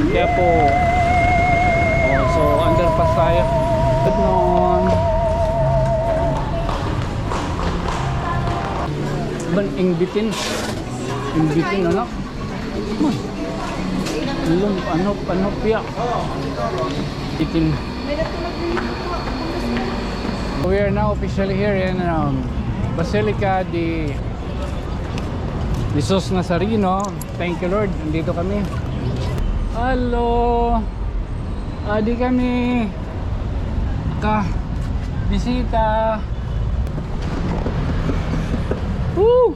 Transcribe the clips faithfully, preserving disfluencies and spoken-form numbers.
Quiapo. Oh, so underpass tayo. Good morning. Ban, ing bitin. Ing bitin, anak. Lum-, ano, ano, piya. Bitin. We are now officially here in, um, Basilica de Jesus Nazareno. Thank you, Lord. Nandito kami. Hello. Adi kami ka bisita. Woo!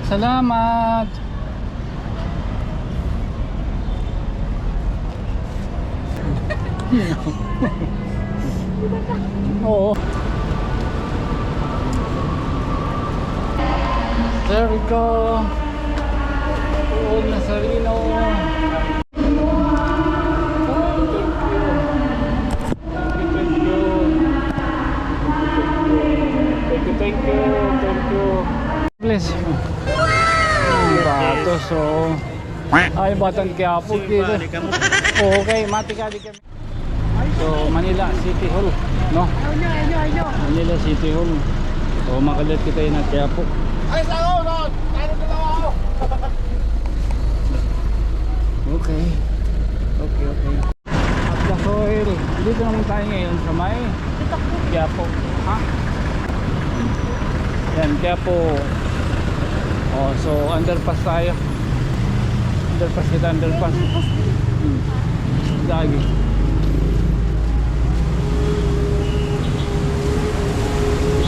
Salamat. Oo. There we go. Old Nazareno. Thank you, thank you, thank you. Bless you. Batos, oh. Ay, batang Quiapo, kilo. Okay, mati ka, di ka. So, Manila City Hall, no? Manila City Hall. So, makalit kita na Quiapo. Ay, sa ako, no? Tayo na lang ako. Okay. Okay, okay. At the soil, dito naman tayo ngayon sa may Quiapo. Ha? Yan, Quiapo. Oh, so underpass tayo. Underpass kita, underpass. Hmm. Lagi.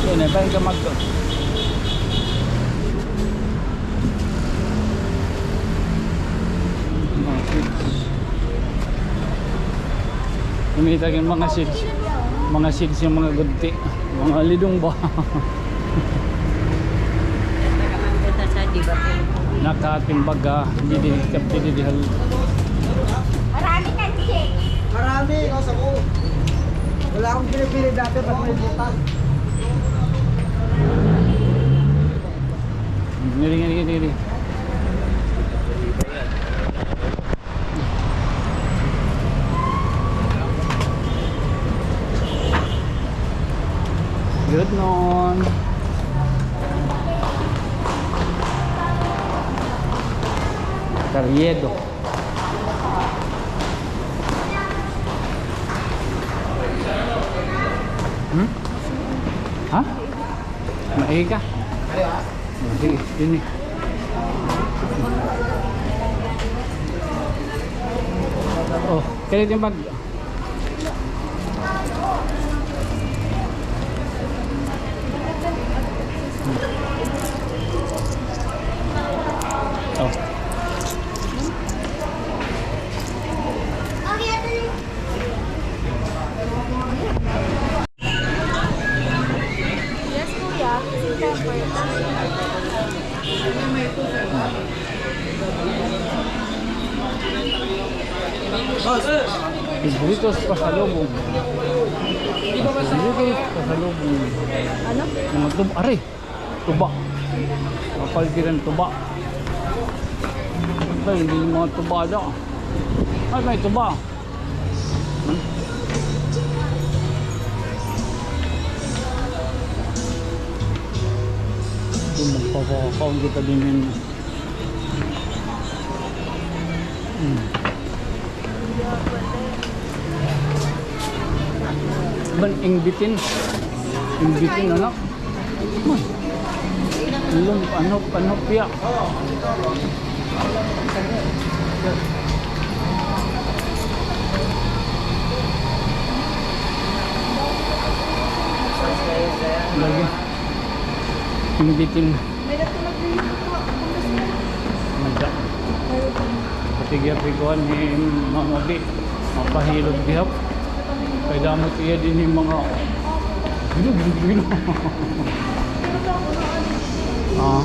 Yan, eh, tayo ka magto. Mga seeds. Kumita kay mga seeds. Mga seeds nga mga gudti. Mga lidong ba? Nakatimbaga, didi, didi hal. Marami ka, Jake. Marami, ikaw sa ko. Wala akong pinipili dati, ba't may butas? Ngiri, ngiri, ngiri, ngiri. Good noon. Karyedo. Hmm? Ha? Maihi ka? Sige, ini. Oh, kaya yung bag. Oh. Yes, kuya. Kasi temper. Boss, burritos pasalubong. Burritos pasalubong. Ano? Mga tub-, are, tuba. Kapal din tuba. Ay, hindi yung mga tuba daw. Ay, may tuba. Ito, magpapakaon kita din ngayon. Hmm. Ban, ing bitin. Ing bitin, anak. Lum-, ano, ano, piya. Lagi. Ing bitin. Nagda. Pati gihap ikuan ni Mama Bi. Mapahilot gihap. Kay damo iya din yung mga. Ah.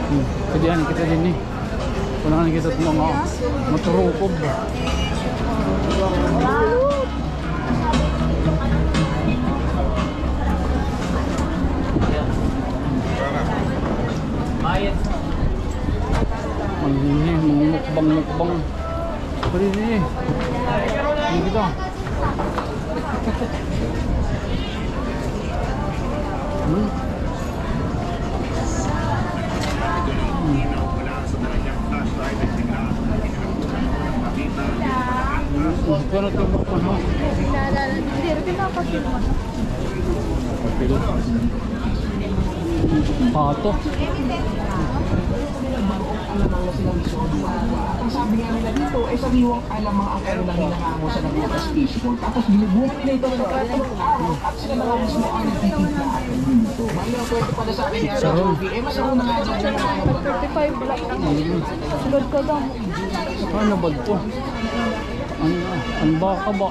Hmm. Pwede yan, kita din eh. Kunahan kita sa mga maturukob. Bang. Dali, dali. Dito. Hmm. Hmm. Ano ito? Ano? Pato. Ang sabi nga nila dito, eh, sariwang alamang ang kanilang hinahango sa nagbutas fishball. Tapos binubuhay nila ito ng araw at sila na nga mismo ang nagtitimpla at nagluluto. Bali, ang kwento pala sa akin ni Ate Sarong. Jovi, eh, mas ako na nga dyan yung mga Thirty-five lang. Sunod ka daw. Ano ba ito? Ang, ang baka ba?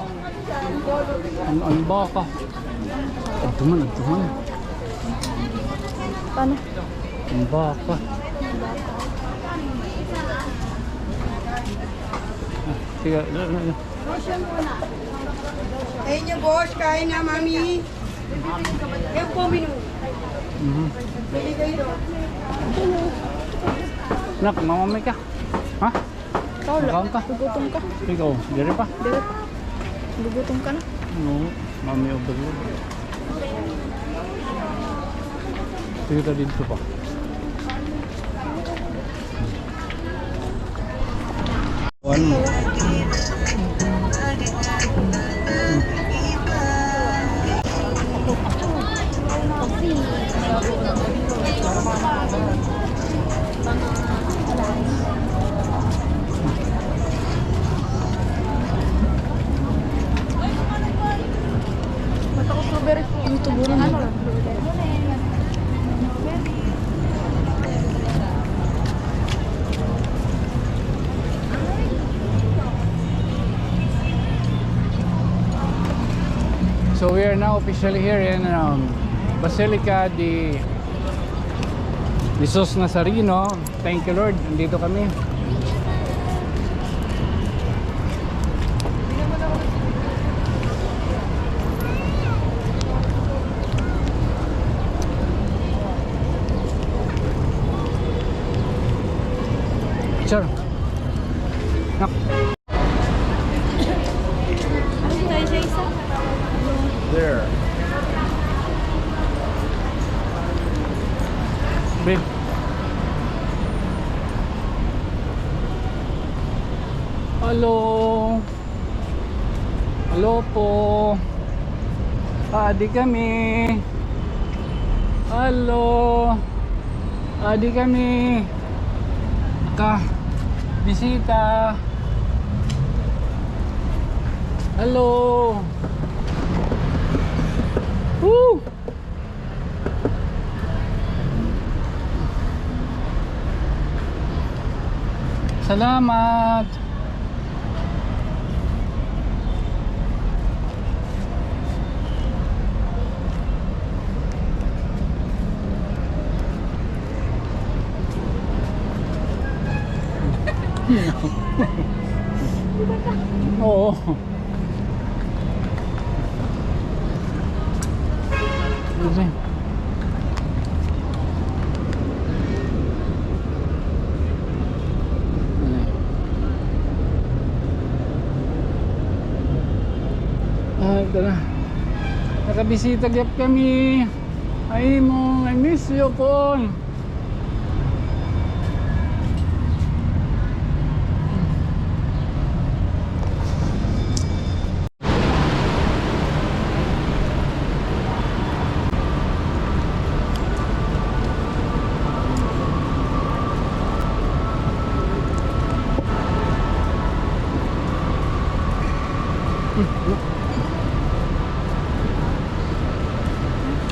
Ang, ang baka. Adto man, adto man. Paano? Ang baka. Ah, sige, ano, ano, ano. Ayun yung boss, kain na, mami. Yan po, menu. Mhm. Pili kayo doon. Nak, mamamay ka. Ha? Ikaw, la. Makaon ka? Gugutom ka? Ikaw, diri pa? Diri pa. Gugutom ka na? No, mami overload. Sige, ta dito pa. One. Matakot ko, very YouTuber na. So we are now officially here in, um, Basilica de Jesus Nazareno. Thank you, Lord. Nandito kami. Sir. Nak. Ano tayo sa isa? There. Babe. Hello. Hello po. Adi kami. Hello. Adi kami. Ka. Bisita. Hello. Woo! Salamat. Oo. Excuse me. Ah, ito na. Nakabisita gyud kami. Ay mo, I miss you, Paul.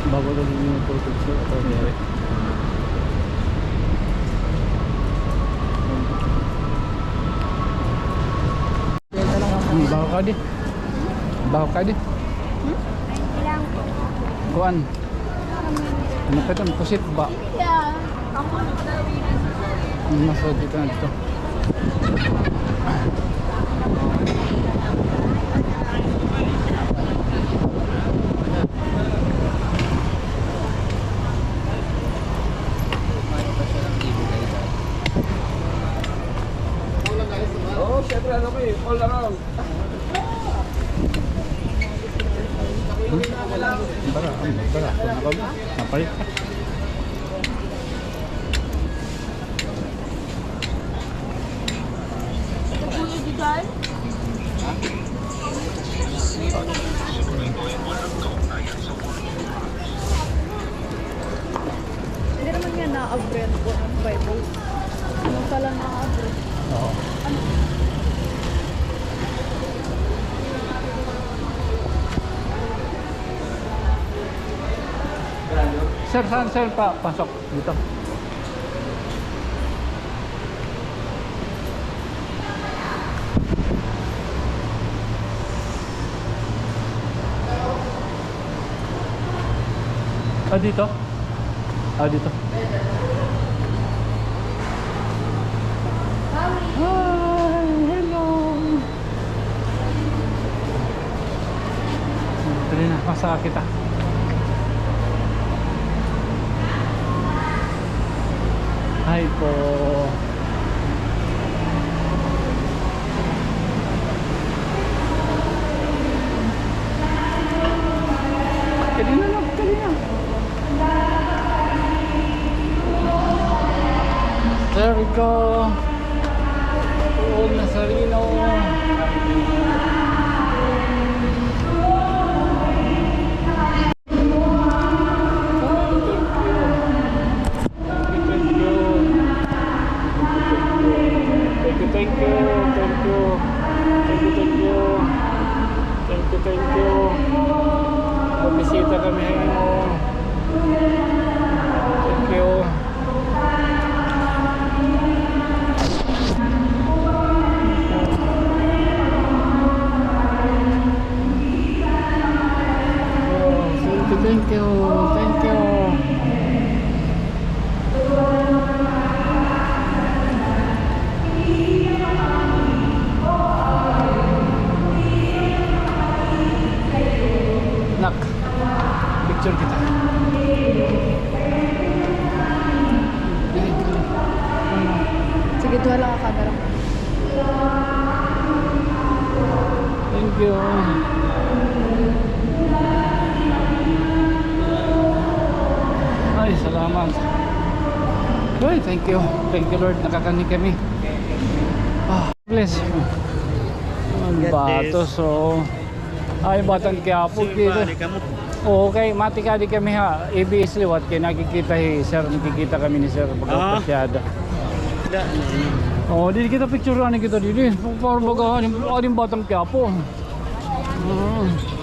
Bago na din yung photo shoot. Okay. Hmm, baho ka di. Baho ka di. Hmm? Kuan. Ano pa ito? Pusit ba? Yeah. Ano sa dito na dito? All around. Bara, bara, bara. Napalit. Hindi naman nga na-abri ang Bible. Ano pala na-abri? Oo. Ano? Sir, saan, sir, pa, pasok? Dito. Ah, dito? Ah, dito. Hi, hello. Dali na, masakit, ah. Hi po. Dali na, no? Dali na. There we go. Old Nazareno. Thank you, thank you. Thank you, thank you. Thank you, thank you. Mabisita kami ha imo. Thank you. Thank you, thank you, thank you. Nak, picture kita. Sige, duha lang an camera. Thank you. Ay, salamat. Ay, thank you. Thank you, Lord. Nakakani kami. Ah, bless. Ang batos, oh. Ay, Batang Quiapo, kita. Oo, kay matikadi kami ha A B S liwat, kay nakikita hi sir, nakikita kami ni sir pagpapasyada. Oo, di kita picture ani kita didi. Para baga ani, ani Batang Quiapo. Mm.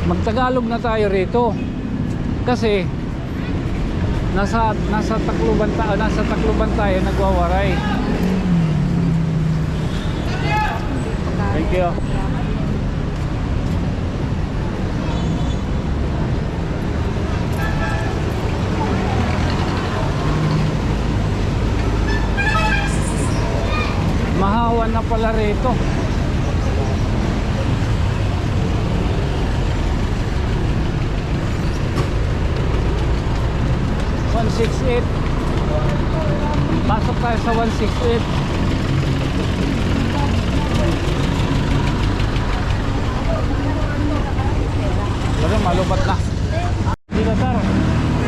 Magtagalog na tayo rito. Kasi nasa, nasa Tacloban ta-, nasa Tacloban tayo nagwawaray. Thank you. Mahawan na pala rito. One six eight. Pasok tayo sa one six eight. Pero malupat na. Dito, sir.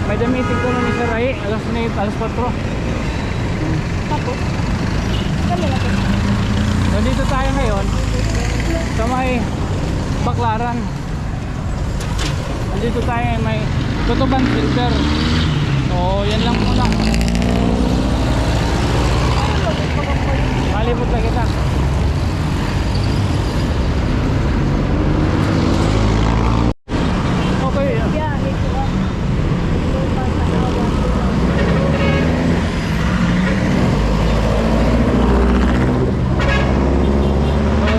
May da-meeting kuno ni Sir Ray, alas nuebe, alas kuwatro. Tapos? Kami na po. Nandito tayo ngayon sa may Baclaran. Nandito tayo, may Tutuban Center. Oo, yan lang muna. Malibot na kita. Okay. Biyahe ko, ah.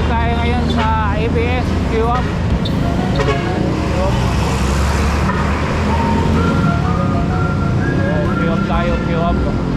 Tayo ngayon sa A B S, Q-Up. Q-Up tayo, Q-Up.